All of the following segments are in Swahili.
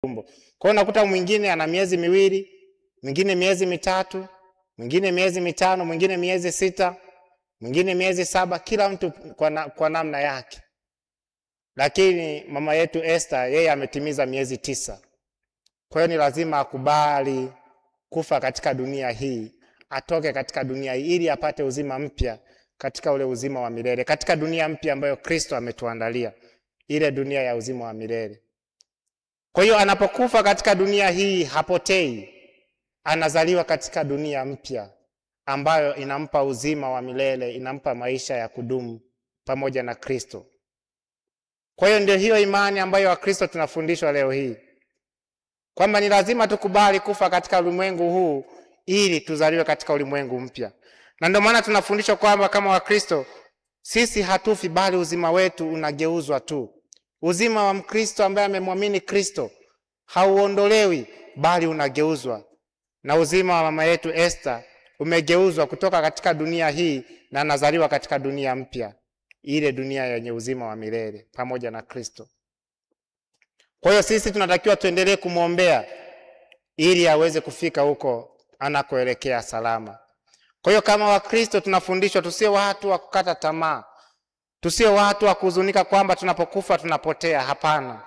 tumbo. Kwa hiyo unakuta mwingine ana miezi 2, mwingine miezi 3, mwingine miezi 5, mwingine miezi 6, mwingine miezi 7, kila mtu kwa namna yake. Lakini mama yetu Esther yeye ametimiza miezi 9. Kwa hiyo ni lazima akubali kufa katika dunia hii, atoke katika dunia hii ili apate uzima mpya katika ule uzima wa milele, katika dunia mpya ambayo Kristo ametuandalia, ile dunia ya uzima wa milele. Kwa hiyo anapokufa katika dunia hii hapotei, anazaliwa katika dunia mpya ambayo inampa uzima wa milele, inampa maisha ya kudumu pamoja na Kristo. Kwa hiyo ndio hiyo imani ambayo Wakristo tunafundishwa leo hii, kwamba ni lazima tukubali kufa katika ulimwengu huu ili tuzaliwe katika ulimwengu mpya. Na ndio maana tunafundishwa kwamba kama Wakristo sisi hatufi, bali uzima wetu unageuzwa tu. Uzima wa Mkristo ambaye amemwamini Kristo hauondolewi, bali unageuzwa. Na uzima wa mama yetu Esther umegeuzwa kutoka katika dunia hii na anazaliwa katika dunia mpya, ile dunia yenye uzima wa milele pamoja na Kristo. Kwa hiyo sisi tunatakiwa tuendelee kumuombea ili aweze kufika huko anakoelekea salama. Kwa hiyo kama Wakristo tunafundishwa tusiwe watu wa kukata tamaa, tusiwe watu wa kuhuzunika kwamba tunapokufa tunapotea. Hapana.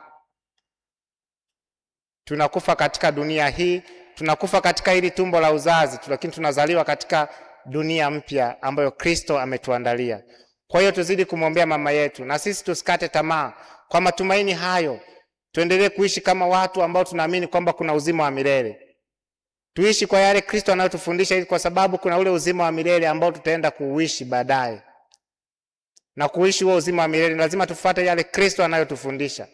Tunakufa katika dunia hii, tunakufa katika hili tumbo la uzazi, lakini tunazaliwa katika dunia mpya ambayo Kristo ametuandalia. Kwa hiyo tuzidi kumwombea mama yetu, na sisi tusikate tamaa. Kwa matumaini hayo tuendelee kuishi kama watu ambao tunaamini kwamba kuna uzima wa milele. Tuishi kwa yale Kristo anayotufundisha, ili kwa sababu kuna ule uzima wa milele ambao tutaenda kuuishi baadaye. Na kuishi huo uzima wa milele lazima tufuate yale Kristo anayotufundisha.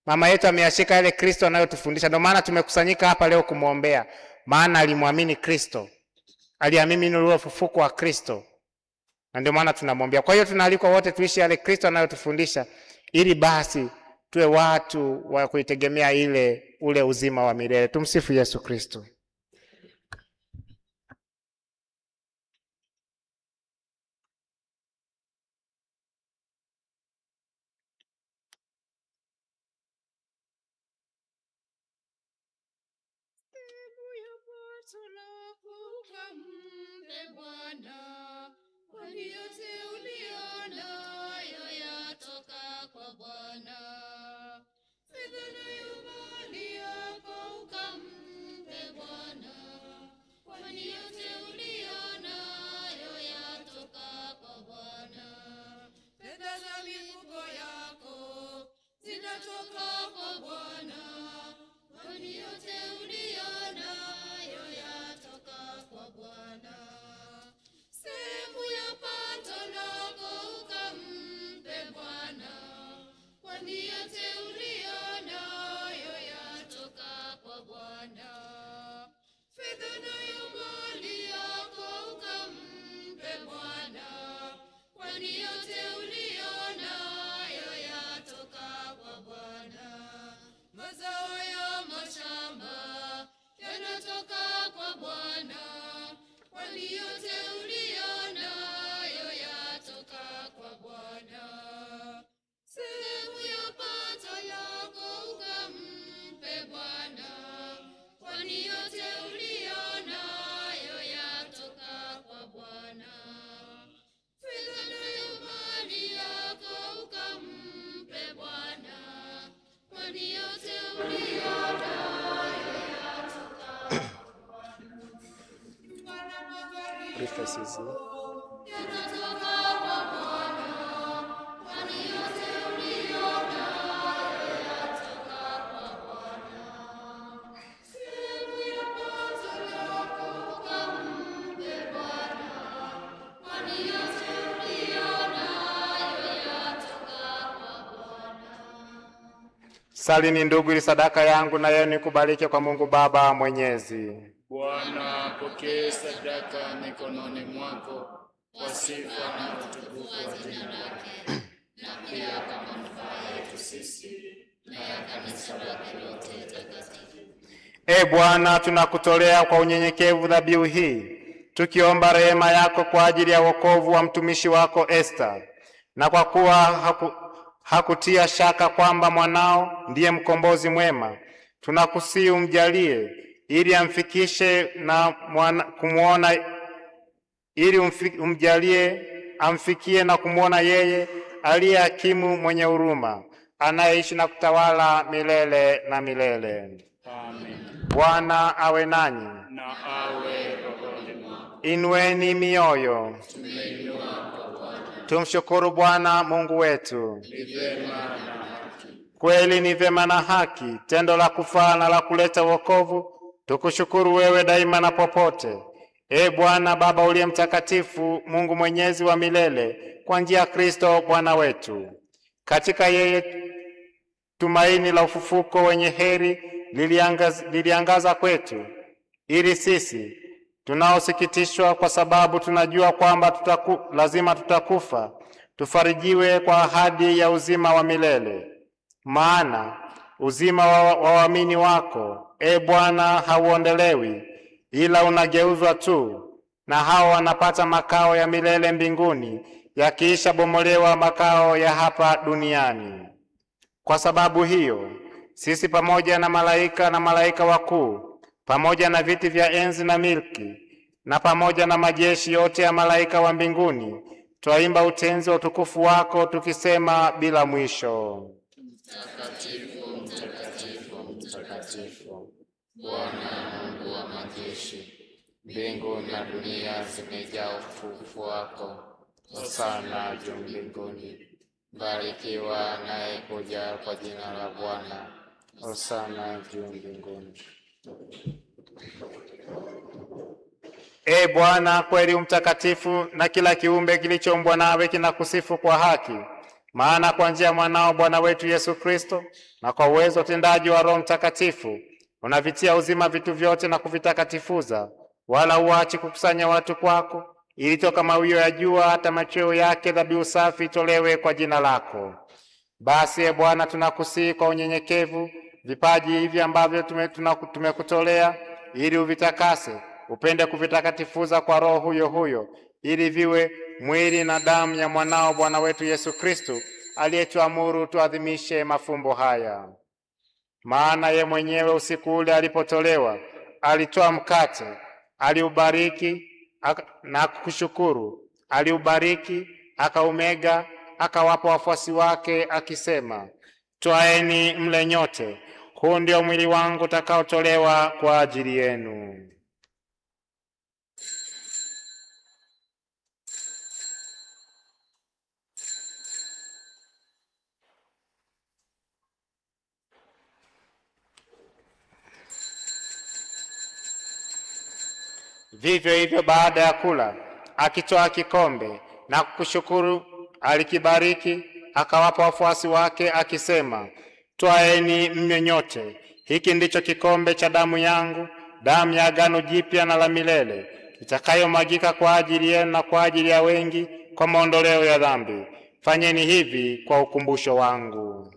Mama yetu ameyashika yale Kristo anayotufundisha. Ndio maana tumekusanyika hapa leo kumuombea, maana alimwamini Kristo, aliamini ule ufufuko wa Kristo, na ndio maana tunamwombea. Kwa hiyo tunaalikwa wote tuishi yale Kristo anayotufundisha, ili basi tuwe watu wa kuitegemea ule uzima wa milele. Tumsifu Yesu Kristo. Bwana, kwani yote ulionayo yatoka kwa Bwana. Fedha nayo mali yako ukampe Bwana, kwani yote ulionayo yatoka kwa Bwana. Fedha za mifuko yako zinatoka kwa Bwana, kwani yote ulionayo yatoka kwa Bwana. Sehemu ya pato lako ukampe Bwana, kwani yote ulionayo yatoka kwa Bwana. Fedha nayo mali yako ukampe Bwana, kwani yote ulionayo yatoka kwa Bwana. Mazao ya mashamba yanatoka kwa Bwana, kwani yote ulionayo yatoka kwa Bwana. Sehemu ya pato lako ukampe Bwana, kwani yote ulionayo yatoka kwa Bwana. Fedha nayo mali yako ukampe Bwana, kwani yote ulionayo yatoka kwa Bwana. Prefaces. Yanatoka kwa Bwana, kwani yote ulionayo yatoka kwa Bwana. Sehemu ya pato lako ukampe Bwana, kwani yote ulionayo yatoka kwa Bwana. Salini ndugu, ili sadaka yangu na yenu ikubalike kwa Mungu Baba Mwenyezi. Bwana apokee sadaka mikononi mwako kwa sifa na utukufu wa jina lake, na pia kwa manufaa yetu sisi na ya kanisa lake lote takatifu. E Bwana, tunakutolea kwa unyenyekevu dhabihu hii, tukiomba rehema yako kwa ajili ya wokovu wa mtumishi wako Esther, na kwa kuwa hakutia shaka kwamba mwanao ndiye mkombozi mwema, Tunakusihi umjalie ili amfikishe na kumuona, ili umjalie amfikie na kumuona yeye aliye hakimu mwenye huruma, anayeishi na kutawala milele na milele. Amen. Bwana awe nanyi. Na awe rohoni mwako. Inueni mioyo. Tumeinua kwa Bwana. Tumshukuru Bwana Mungu wetu. Ni vyema na haki. Kweli ni vyema na haki, tendo la kufaa na la kuleta wokovu, tukushukuru wewe daima na popote. E Bwana Baba uliye mtakatifu, Mungu mwenyezi wa milele, kwa njia ya Kristo Bwana wetu. Katika yeye tumaini la ufufuko wenye heri liliangaza kwetu, ili sisi tunaosikitishwa kwa sababu tunajua kwamba lazima tutakufa, tufarijiwe kwa ahadi ya uzima wa milele. Maana uzima wa waamini wako, e Bwana, hauondelewi, ila unageuzwa tu, na hao wanapata makao ya milele mbinguni, yakiisha bomolewa makao ya hapa duniani. Kwa sababu hiyo, sisi pamoja na malaika na malaika wakuu, pamoja na viti vya enzi na milki, na pamoja na majeshi yote ya malaika wa mbinguni, twaimba utenzi wa utukufu wako tukisema bila mwisho: Mtakatifu, mtakatifu, mtakatifu, Bwana Mungu wa majeshi, mbingu na dunia zimejaa utukufu wako. Hosana juu mbinguni. Barikiwa anayekuja kwa jina la Bwana. Hosana juu mbinguni. E Bwana, kweli mtakatifu, na kila kiumbe kilichoumbwa nawe kinakusifu kwa haki. Maana kwa njia ya mwanao Bwana wetu Yesu Kristo, na kwa uwezo utendaji wa Roho Mtakatifu, unavitia uzima vitu vyote na kuvitakatifuza, wala huachi kukusanya watu kwako, ili toka mawio ya jua hata machweo yake dhabihu safi itolewe kwa jina lako. Basi e Bwana, tunakusihi kwa unyenyekevu vipaji hivi ambavyo tumekutolea, ili uvitakase, upende kuvitakatifuza kwa Roho huyo huyo, ili viwe mwili na damu ya mwanao Bwana wetu Yesu Kristo, aliyetuamuru tuadhimishe mafumbo haya. Maana ye mwenyewe usiku ule alipotolewa, alitoa mkate, aliubariki na kushukuru, aliubariki, akaumega, akawapa wafuasi wake akisema, twaeni mle nyote, huu ndio mwili wangu utakaotolewa kwa ajili yenu. Vivyo hivyo baada ya kula, akitoa kikombe na kukushukuru, alikibariki, akawapa wafuasi wake akisema, twaeni mnywe nyote, hiki ndicho kikombe cha damu yangu, damu ya agano jipya na la milele, itakayomwagika kwa ajili yenu na kwa ajili ya wengi kwa maondoleo ya dhambi. Fanyeni hivi kwa ukumbusho wangu.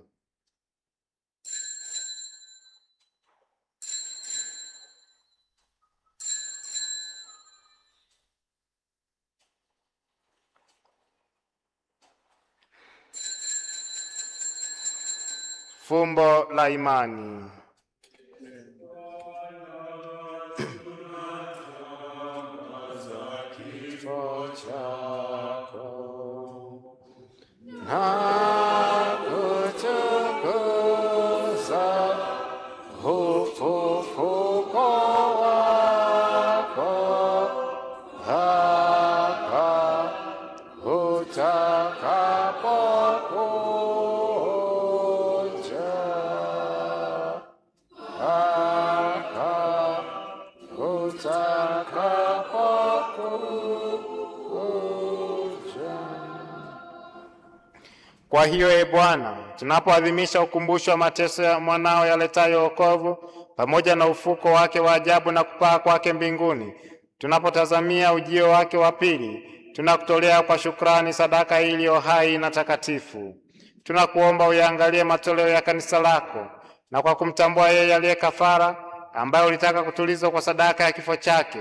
Fumbo la imani. Kifo chako na kutukuza ufufuko wako hapa utakapokuja, hapa utakapokuja. Kwa hiyo e Bwana, tunapoadhimisha ukumbusho wa mateso ya mwanao yaletayo wokovu, pamoja na ufuko wake wa ajabu na kupaa kwake mbinguni, tunapotazamia ujio wake wa pili, tunakutolea kwa shukrani sadaka iliyo hai na takatifu. Tunakuomba uyaangalie matoleo ya kanisa lako, na kwa kumtambua yeye aliye kafara, ambaye ulitaka kutulizwa kwa sadaka ya kifo chake,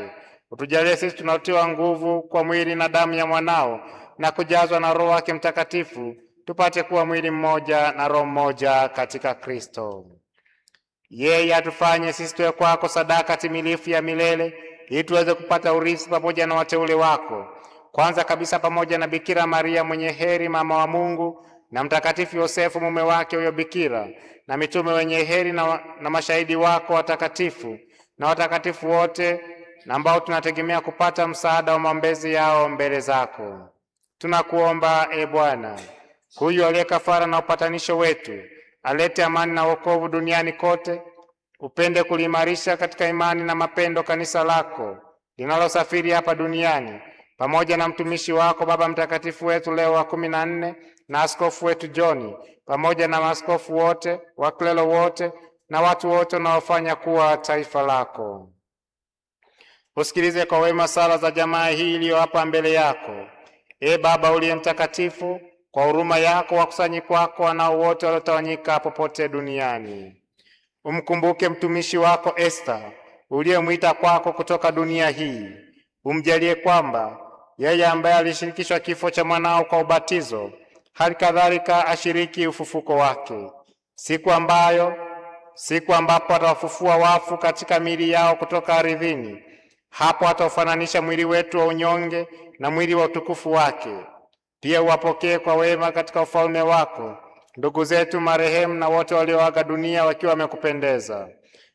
utujalie sisi tunaotiwa nguvu kwa mwili na damu ya mwanao na kujazwa na Roho wake Mtakatifu, tupate kuwa mwili mmoja na roho mmoja katika Kristo. Yeye atufanye sisi tuwe kwako sadaka timilifu ya milele, ili tuweze kupata urithi pamoja na wateule wako, kwanza kabisa pamoja na Bikira Maria mwenye heri, mama wa Mungu, na Mtakatifu Yosefu mume wake huyo Bikira, na mitume wenye heri na mashahidi wako watakatifu, na watakatifu wote, na ambao tunategemea kupata msaada wa maombezi yao mbele zako. Tunakuomba, e Bwana, huyu aliye kafara na upatanisho wetu, alete amani na wokovu duniani kote. Upende kuliimarisha katika imani na mapendo kanisa lako linalosafiri hapa duniani, pamoja na mtumishi wako Baba Mtakatifu wetu Leo wa 14 na askofu wetu John, pamoja na maaskofu wote, waklelo wote na watu wote unaofanya kuwa taifa lako. Usikilize kwa wema sala za jamaa hii iliyo hapa mbele yako. E Baba uliye mtakatifu, kwa huruma yako wakusanyiko wako wanao wote waliotawanyika popote duniani. Umkumbuke mtumishi wako Esther uliyemwita kwako kutoka dunia hii. Umjalie kwamba yeye ambaye alishirikishwa kifo cha mwanao kwa ubatizo, hali kadhalika ashiriki ufufuko wake, siku ambapo atawafufua wafu katika miili yao kutoka ardhini. Hapo ataufananisha mwili wetu wa unyonge na mwili wa utukufu wake. Pia uwapokee kwa wema katika ufalme wako ndugu zetu marehemu na wote walioaga dunia wakiwa wamekupendeza.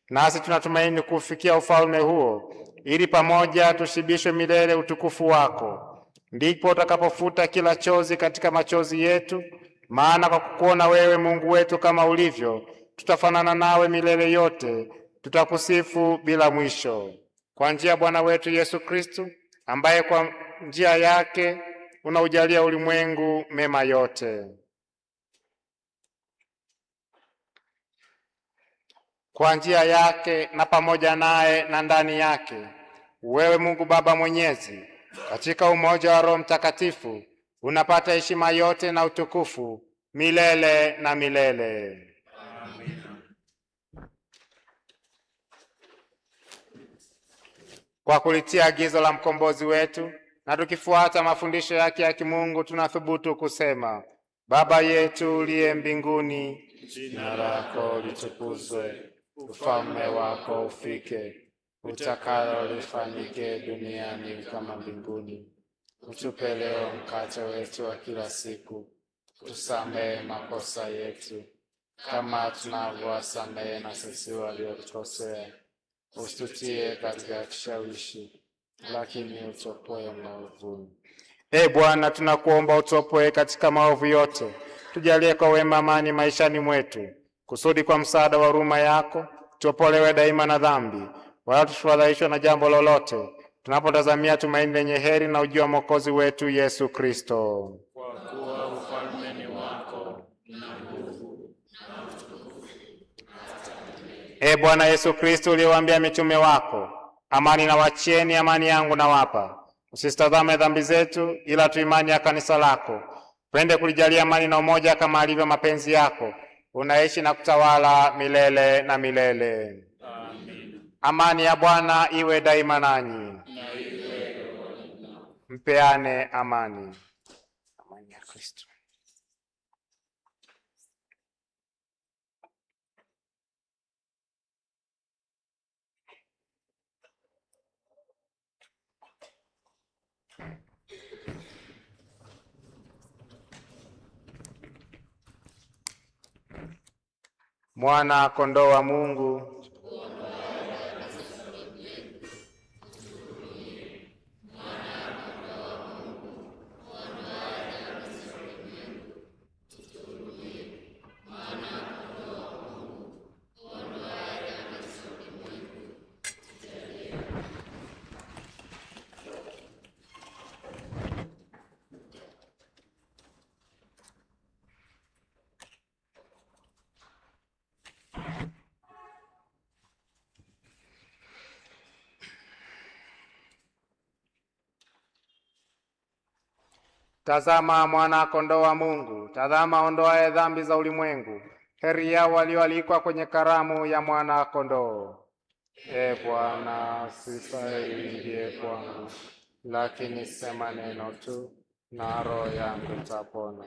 Nasi tunatumaini kufikia ufalme huo, ili pamoja tushibishwe milele utukufu wako. Ndipo utakapofuta kila chozi katika machozi yetu, maana kwa kukuona wewe Mungu wetu kama ulivyo, tutafanana nawe milele yote, tutakusifu bila mwisho. Kwa njia Bwana wetu Yesu Kristo, ambaye kwa njia yake unaujalia ulimwengu mema yote. Kwa njia yake na pamoja naye na ndani yake, wewe Mungu Baba Mwenyezi, katika umoja wa Roho Mtakatifu, unapata heshima yote na utukufu milele na milele. Amina. Kwa kulitia agizo la mkombozi wetu na tukifuata mafundisho yake ya kimungu, tunathubutu kusema: Baba yetu uliye mbinguni, jina lako litukuzwe, ufalme wako ufike, utakalo lifanyike duniani kama mbinguni. Utupe leo mkate wetu wa kila siku, tusamehe makosa yetu kama tunavyowasamehe na sisi waliotukosea, usitutie katika kishawishi, lakini utuopoe maovuni. E Bwana, tunakuomba utuopoe katika maovu yote, tujalie kwa wema amani maishani mwetu, kusudi kwa msaada wa huruma yako tuopolewe daima na dhambi, wala tusifadhaishwe na jambo lolote, tunapotazamia tumaini lenye heri na ujio wa Mwokozi wetu Yesu Kristo. Kwa kuwa ufalme ni wako na nguvu na utukufu. E Bwana Yesu Kristo, uliyewaambia mitume wako, amani na wachieni, amani yangu nawapa, usitazame dhambi zetu, ila tu imani ya kanisa lako. Pende kulijalia amani na umoja kama alivyo mapenzi yako, unaishi na kutawala milele na milele. Amina. Amani ya Bwana iwe daima nanyi. Na iwe rohoni mwako. Mpeane amani. Amani ya Kristo. Mwana kondoo wa Mungu, Tazama mwana kondoo wa Mungu, tazama ondoaye dhambi za ulimwengu. Heri yao walioalikwa kwenye karamu ya mwana kondoo. E Bwana, sifai uingie kwangu, lakini sema neno tu na roho yangu itapona.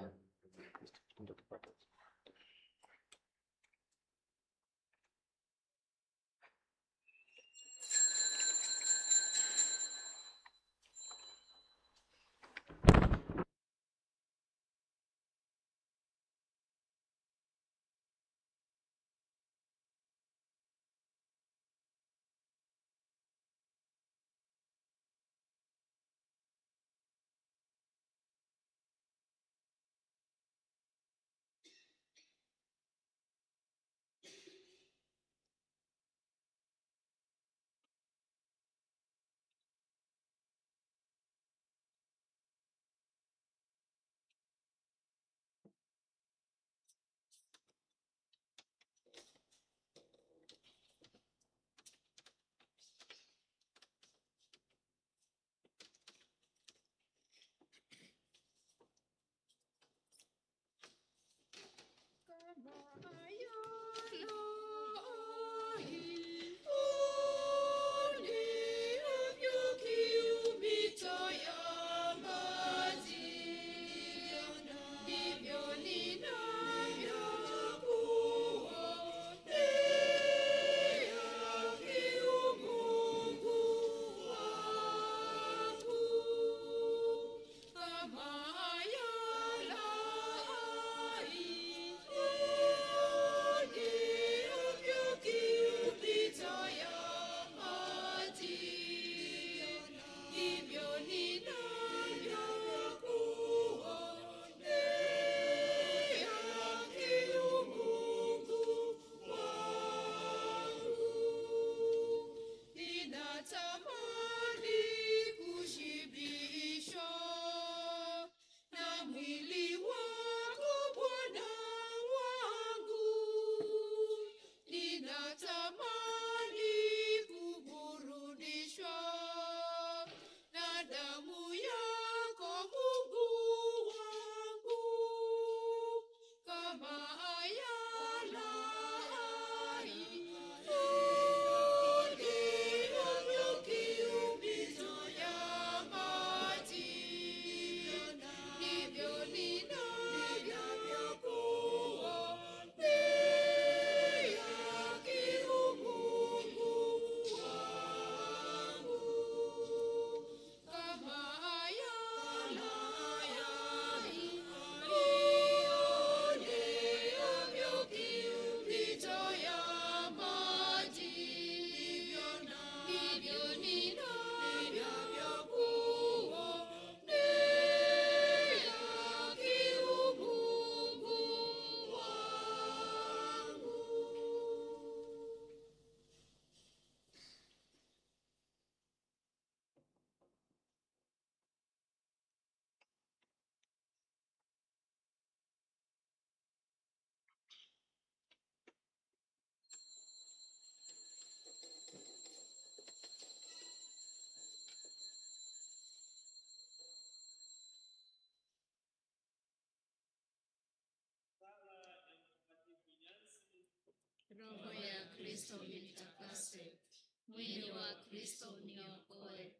Mwili wa Kristo uniokoe,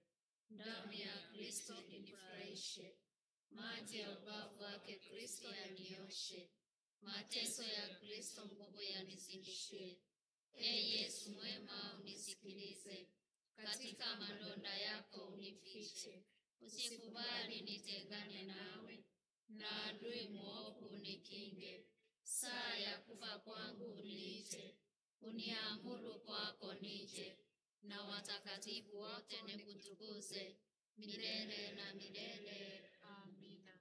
damu ya Kristo inifurahishe, maji ya ubavu wake Kristo yanioshe, mateso ya Kristo nguvu yanizidishie. Ee Yesu mwema, unisikilize, katika madonda yako unifiche, usikubali nitengane nawe, na adui mwovu unikinge. Saa ya kufa kwangu uniite, uniamuru kwako nije, na watakatifu wote nikutukuze milele na milele. Amina.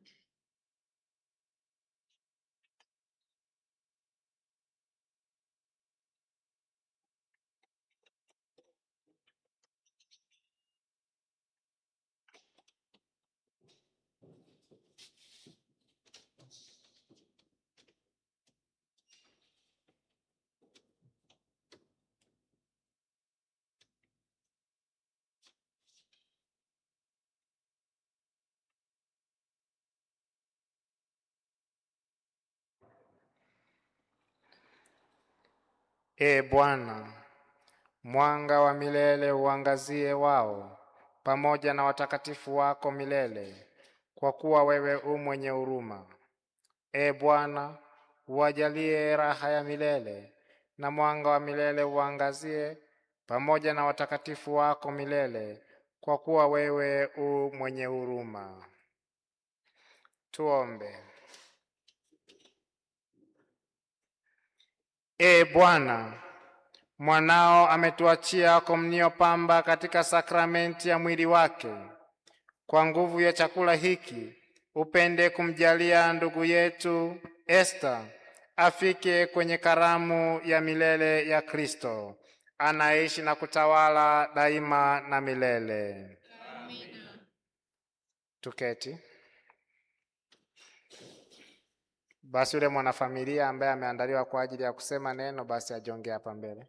Ee Bwana, mwanga wa milele uangazie wao pamoja na watakatifu wako milele, kwa kuwa wewe u mwenye huruma. Ee Bwana, uwajalie raha ya milele, na mwanga wa milele uangazie pamoja na watakatifu wako milele, kwa kuwa wewe u mwenye huruma. Tuombe. Ee Bwana, mwanao ametuachia komunio pamba katika sakramenti ya mwili wake. Kwa nguvu ya chakula hiki upende kumjalia ndugu yetu Esther afike kwenye karamu ya milele ya Kristo, anaishi na kutawala daima na milele. Amina. Tuketi. Basi yule mwanafamilia ambaye ameandaliwa kwa ajili ya kusema neno, basi ajonge hapa mbele.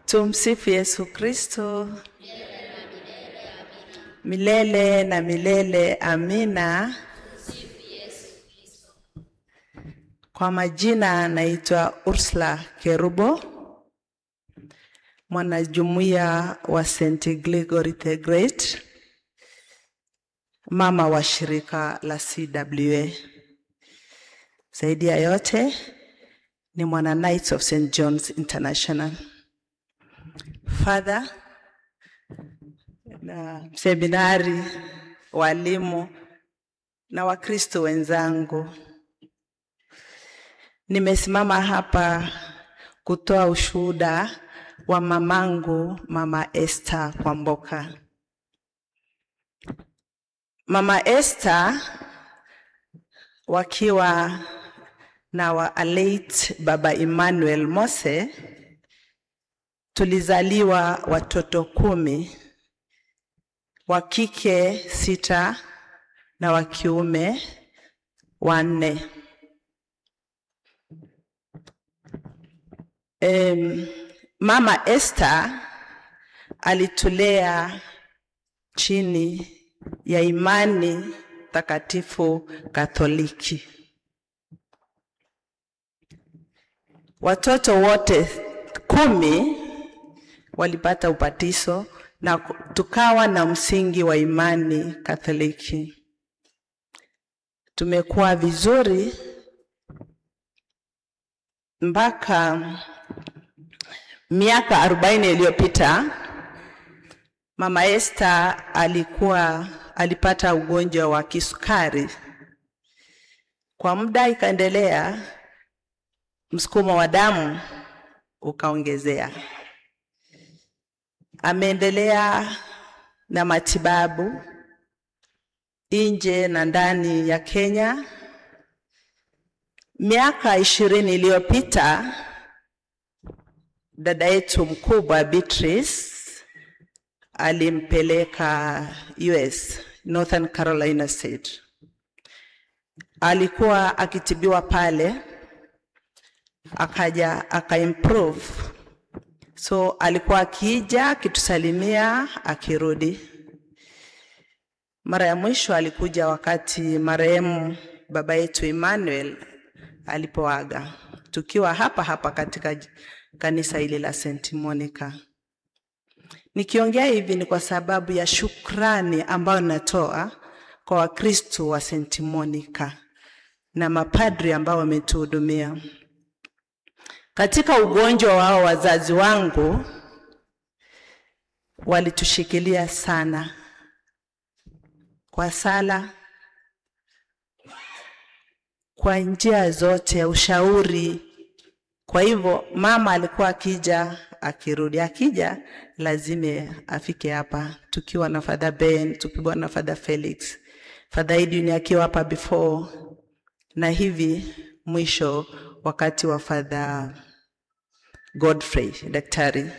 Tumsifu Yesu Kristo. Milele na milele, amina. Kwa majina naitwa Ursula Kerubo, mwanajumuiya wa St. Gregory the Great, mama wa shirika la CWA. Zaidi ya yote ni mwana Knights of St. John's International. Father na seminari, walimu na Wakristo wenzangu, nimesimama hapa kutoa ushuhuda wa mamangu, Mama Esther Kwamboka. Mama Esther wakiwa na wa late Baba Emmanuel Mose, tulizaliwa watoto 10, wa kike 6 na wa kiume 4. Mama Esther alitulea chini ya imani takatifu Katoliki. Watoto wote 10 walipata ubatizo na tukawa na msingi wa imani Katoliki. Tumekuwa vizuri mpaka miaka 40 iliyopita. Mama Esther alipata ugonjwa wa kisukari. Kwa muda ikaendelea, msukumo wa damu ukaongezea. Ameendelea na matibabu nje na ndani ya Kenya. Miaka 20 iliyopita, dada yetu mkubwa Beatrice alimpeleka US, Northern Carolina State. Alikuwa akitibiwa pale, akaja aka-improve. So alikuwa akija akitusalimia akirudi. Mara ya mwisho alikuja wakati marehemu baba yetu Emmanuel alipoaga, tukiwa hapa hapa katika kanisa hili la St. Monica. Nikiongea hivi ni kwa sababu ya shukrani ambayo natoa kwa Wakristo wa St. Monica na mapadri ambao wametuhudumia. Katika ugonjwa wao wazazi wangu walitushikilia sana kwa sala, kwa njia zote, ushauri. Kwa hivyo mama alikuwa akija akirudi, akija lazima afike hapa, tukiwa na Father Ben, tukiwa na Father Felix, Father Edwin akiwa hapa before, na hivi mwisho wakati wa Father Godfrey daktari.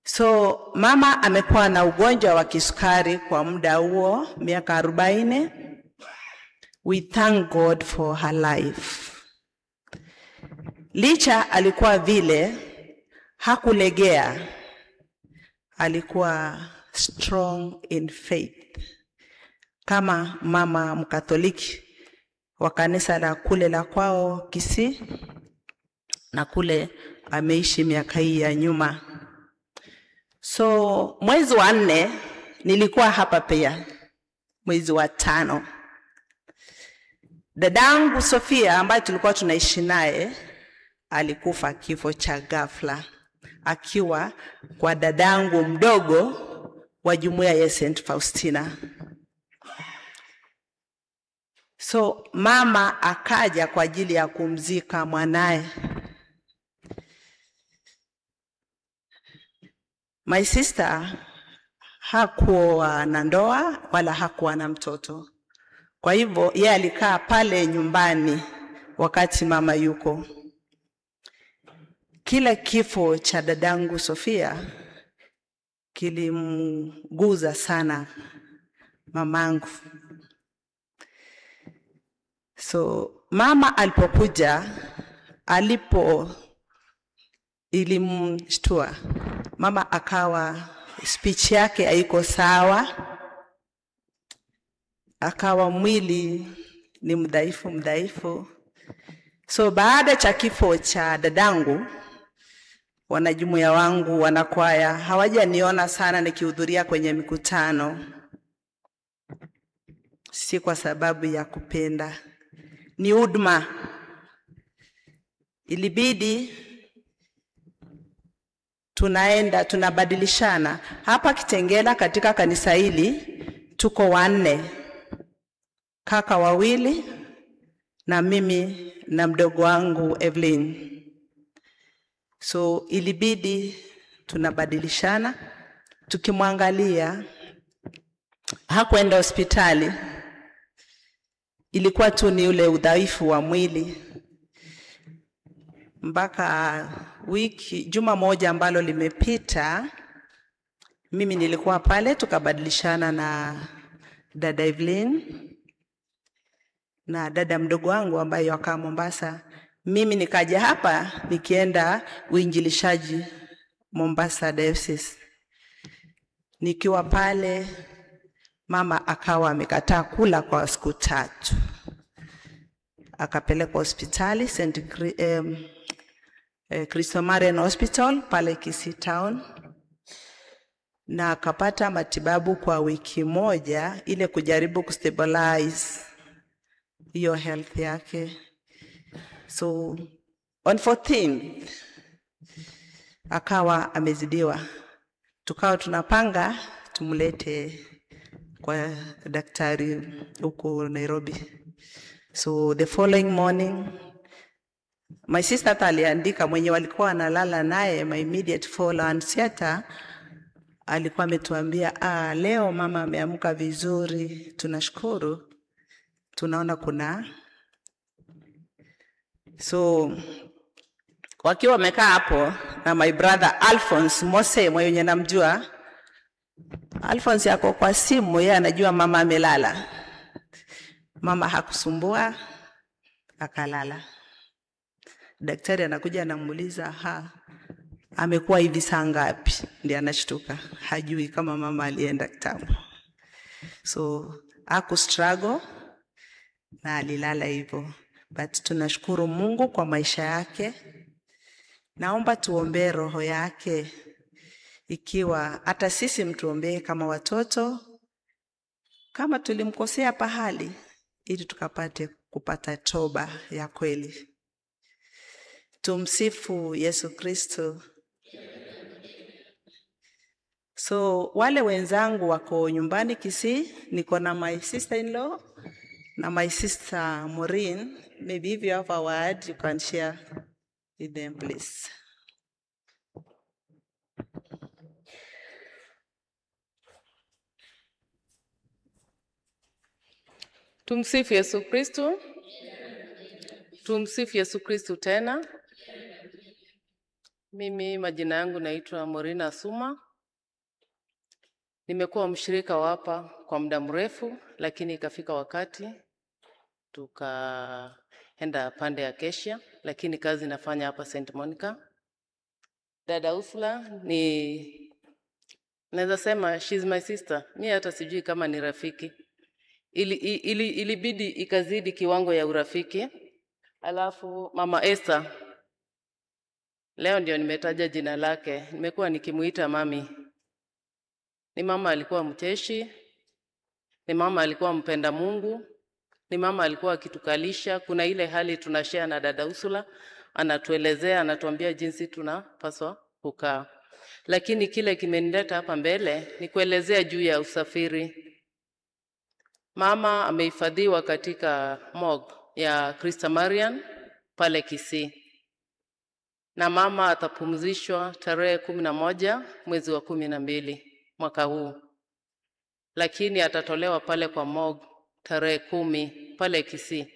So mama amekuwa na ugonjwa wa kisukari kwa muda huo miaka 40. We thank God for her life. Licha alikuwa vile, hakulegea, alikuwa strong in faith. Kama mama Mkatoliki wa kanisa la kule la kwao Kisii, na kule ameishi miaka hii ya nyuma. So mwezi wa 4 nilikuwa hapa pia, mwezi wa 5. Dadangu Sofia ambaye tulikuwa tunaishi naye alikufa kifo cha ghafla akiwa kwa dadangu mdogo wa jumuiya ya St. Faustina. So mama akaja kwa ajili ya kumzika mwanae. My sister hakuwa na ndoa wala hakuwa na mtoto. Kwa hivyo yeye alikaa pale nyumbani wakati mama yuko. Kila kifo cha dadangu Sofia kilimguza sana mamangu. So mama alipokuja, ilimshtua. Mama akawa speech yake haiko sawa, akawa mwili ni mdhaifu mdhaifu. So baada cha kifo cha dadangu, wanajumuiya wangu wanakwaya hawajaniona sana nikihudhuria kwenye mikutano. Si kwa sababu ya kupenda, ni huduma. Ilibidi tunaenda tunabadilishana. Hapa Kitengela katika kanisa hili tuko 4, kaka 2 na mimi na mdogo wangu Evelyn. So ilibidi tunabadilishana. Tukimwangalia hakuenda hospitali, ilikuwa tu ni ule udhaifu wa mwili. Mpaka wiki juma moja ambalo limepita, mimi nilikuwa pale, tukabadilishana na dada Evelyn na dada mdogo wangu ambaye yuko Mombasa. Mimi nikaja hapa nikienda uinjilishaji Mombasa Diocese. Nikiwa pale mama akawa amekataa kula kwa siku 3. Akapelekwa hospitali St. Cristo Marian Hospital pale Kisii Town, na akapata matibabu kwa wiki moja ile kujaribu kustabilize hiyo health yake. So on 14th akawa amezidiwa. Tukawa tunapanga tumlete kwa daktari huko Nairobi. So the following morning my sister aliandika, mwenye walikuwa analala naye, my immediate follow Ansiata, alikuwa ametuambia, leo mama ameamka vizuri, tunashukuru, tunaona kuna. So wakiwa wamekaa hapo na my brother Alphonse Mose mwenye namjua, Alphonse yako kwa simu, yeye anajua mama amelala. Mama hakusumbua, akalala. Daktari anakuja anamuuliza, ha, amekuwa hivi saa ngapi? Ndiye anashtuka, hajui kama mama alienda kitambo. So haku struggle na alilala hivyo. But tunashukuru Mungu kwa maisha yake. Naomba tuombee roho yake, ikiwa hata sisi mtuombee kama watoto, kama tulimkosea pahali, ili tukapate kupata toba ya kweli. Tumsifu Yesu Kristo. So wale wenzangu wako nyumbani Kisii, niko na my sister-in-law na my sister Maureen. Maybe if you have a word you can share with them, please. Tumsifu Yesu Kristo. Tumsifu Yesu Kristo tena. Mimi majina yangu naitwa Morina Suma. Nimekuwa mshirika wa hapa kwa muda mrefu, lakini ikafika wakati tukaenda pande ya Kesha, lakini kazi nafanya hapa St. Monica. Dada Ursula ni, naweza sema she's my sister. Mimi hata sijui kama ni rafiki. Ilibidi ikazidi kiwango ya urafiki. Alafu Mama Esther, leo ndio nimetaja jina lake, nimekuwa nikimuita mami. Ni mama alikuwa mcheshi, ni mama alikuwa mpenda Mungu, ni mama alikuwa akitukalisha. Kuna ile hali tunashare na dada Ursula, anatuelezea, anatuambia jinsi tunapaswa kukaa. Lakini kile kimenileta hapa mbele ni kuelezea juu ya usafiri. Mama amehifadhiwa katika morgue ya Christa Marian pale Kisii. Na mama atapumzishwa tarehe 11 mwezi wa 12 mwaka huu. Lakini atatolewa pale kwa morgue tarehe 10 pale Kisii.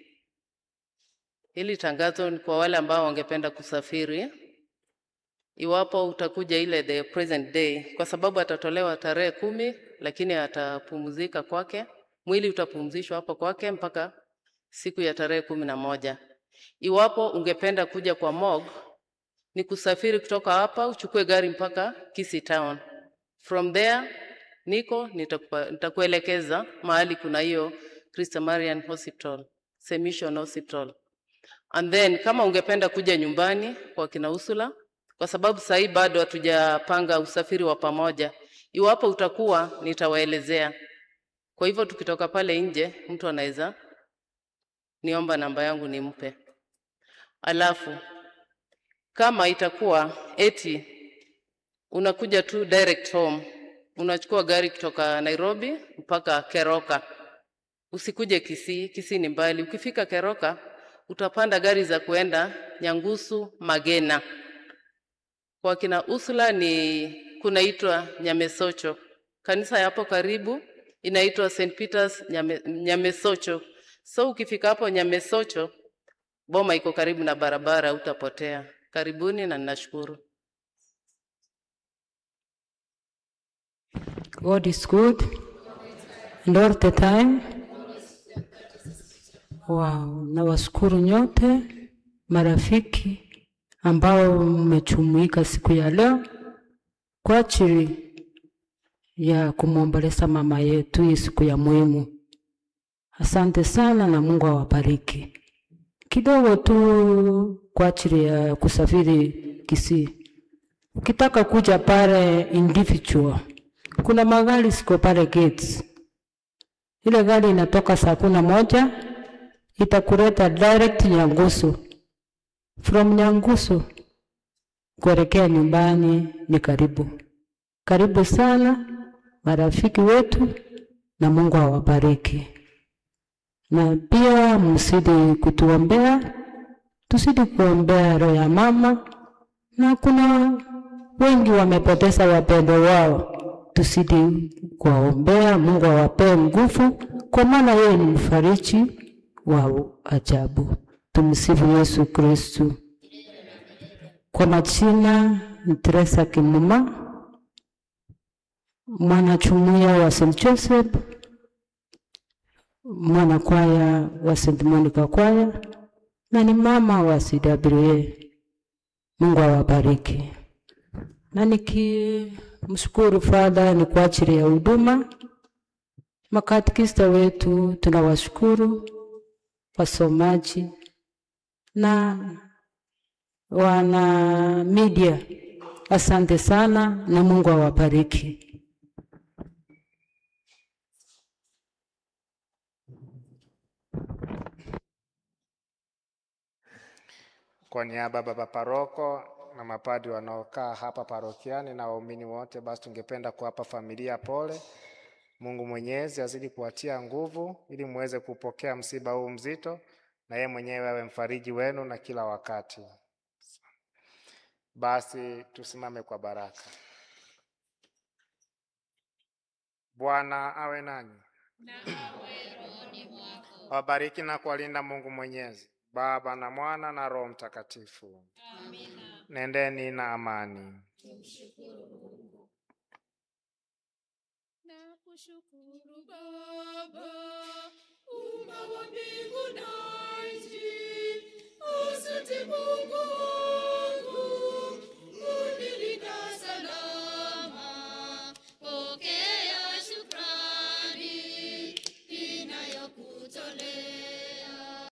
Hili tangazo ni kwa wale ambao wangependa kusafiri. Iwapo utakuja ile the present day, kwa sababu atatolewa tarehe 10, lakini atapumzika kwake. Mwili utapumzishwa hapo kwake mpaka siku ya tarehe 11. Iwapo ungependa kuja kwa morgue, ni kusafiri kutoka hapa uchukue gari mpaka Kisii town. From there niko nitakuelekeza mahali kuna hiyo Christa Marian Hospital, Mission Hospital. And then kama ungependa kuja nyumbani kwa kina Ursula, kwa sababu sasa bado hatujapanga usafiri wa pamoja, iwapo utakuwa nitawaelezea. Kwa hivyo tukitoka pale nje mtu anaweza niomba namba yangu nimpe. Alafu kama itakuwa eti unakuja tu direct home, unachukua gari kutoka Nairobi mpaka Keroka. Usikuje Kisii, Kisii ni mbali. Ukifika Keroka utapanda gari za kuenda Nyangusu Magena. Kwa kina Ursula ni kunaitwa Nyamesocho. Kanisa hapo karibu inaitwa St. Peter's Nyamesocho. So ukifika hapo Nyamesocho, boma iko karibu na barabara, utapotea. Karibuni na ninashukuru. God is good and all the time. Wow, nawashukuru nyote marafiki ambao mmechumuika siku ya leo kwa ajili ya kumwomboleza mama yetu hii siku ya muhimu. Asante sana na Mungu awabariki. Kidogo tu kwa ajili ya kusafiri Kisii. Ukitaka kuja pale individual, kuna magari siko pale gates. Ile gari inatoka saa 11 itakuleta direct Nyangusu. From Nyangusu kuelekea nyumbani ni karibu. Karibu sana marafiki wetu na Mungu awabariki. Na pia msidi kutuombea, tusidi kuombea roho ya mama, na kuna wengi wamepoteza wapendo wao, tusidi kuwaombea. Mungu awapee nguvu, kwa maana yeye ni mfariji wa ajabu. Tumsifu Yesu Kristo. Kwa majina Teresa Kimuma, mwanajumuiya wa St. Joseph mwanakwaya wa St. Monica Kwaya na ni mama wa CWA. Mungu awabariki. Na nikimshukuru Father ni kwa ajili ya huduma. Makatekista wetu tunawashukuru, wasomaji na wana media, asante sana na Mungu awabariki. Kwa niaba ya baba paroko na mapadri wanaokaa hapa parokiani na waumini wote, basi tungependa kuwapa familia pole. Mungu Mwenyezi azidi kuwatia nguvu ili muweze kupokea msiba huu mzito, na yeye mwenyewe awe mfariji wenu na kila wakati. Basi tusimame kwa baraka. Bwana awe nanyi. Na awe rohoni mwako. Wabariki na kuwalinda Mungu Mwenyezi, Baba na Mwana na Roho Mtakatifu. Amina. Nendeni na amani. Tumshukuru Mungu. Nakushukuru Baba, Muumba wa mbingu na